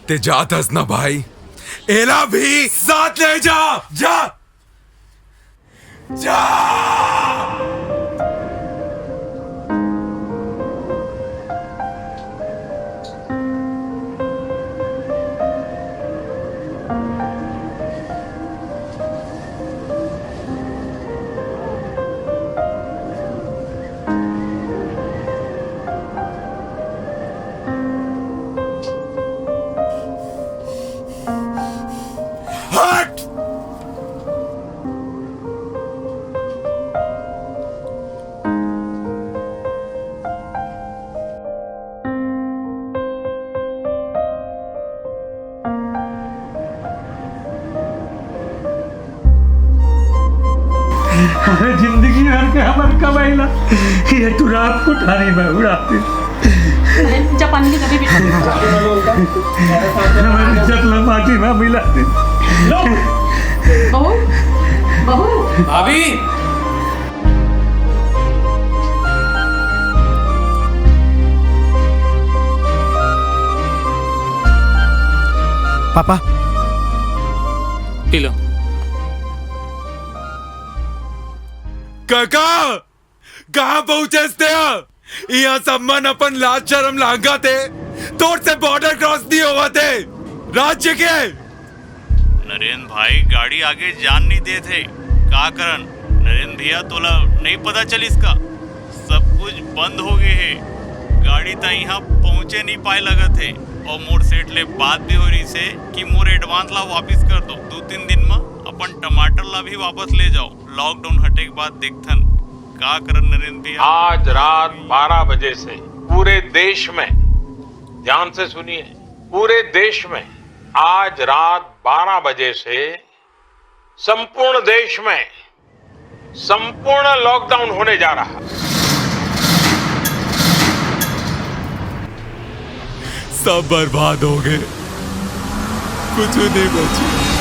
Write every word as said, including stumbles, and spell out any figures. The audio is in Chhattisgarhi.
ते जात हस ना भाई, एला भी साथ ले जा। जा, जा। हट। अरे, जिंदगी भर के हमर कमाई ला ये टुरा कोठारी में उड़ा दे। अरे, जा पानी ले, कभी भी। हमर इज्जत ला माटी में मिला दे। बहू, बहू। भाभी। पापा। P low. काका, कहाँ पहुँचेस ते? इहाँ सब मन अपन लाज शरम लांघत हे, तोर से बॉर्डर क्रॉस नहीं होवत हे। राज्य के नरेंद्र भाई, गाड़ी आगे जान नहीं देत हे। का करन? नरेंद्र भैया, तोला नहीं पता चलिस का? सब कुछ बंद हो गए हे। गाड़ी त इहाँ पहुँचे नहीं पाए लगत हे। और मोर सेठ ले बात भी हो रही से कि मोर एडवांस ला वापिस कर दो। दो तीन दिन में अपन टमाटर ला भी वापस ले जाओ। लॉकडाउन हटे के बाद देखथन का करन नरेंद्र भैया। आज रात बारह बजे से पूरे देश में, ध्यान से सुनिए, पूरे देश में आज रात बारह बजे से संपूर्ण देश में संपूर्ण लॉकडाउन होने जा रहा है। सब बर्बाद हो गए, कुछ नहीं बची।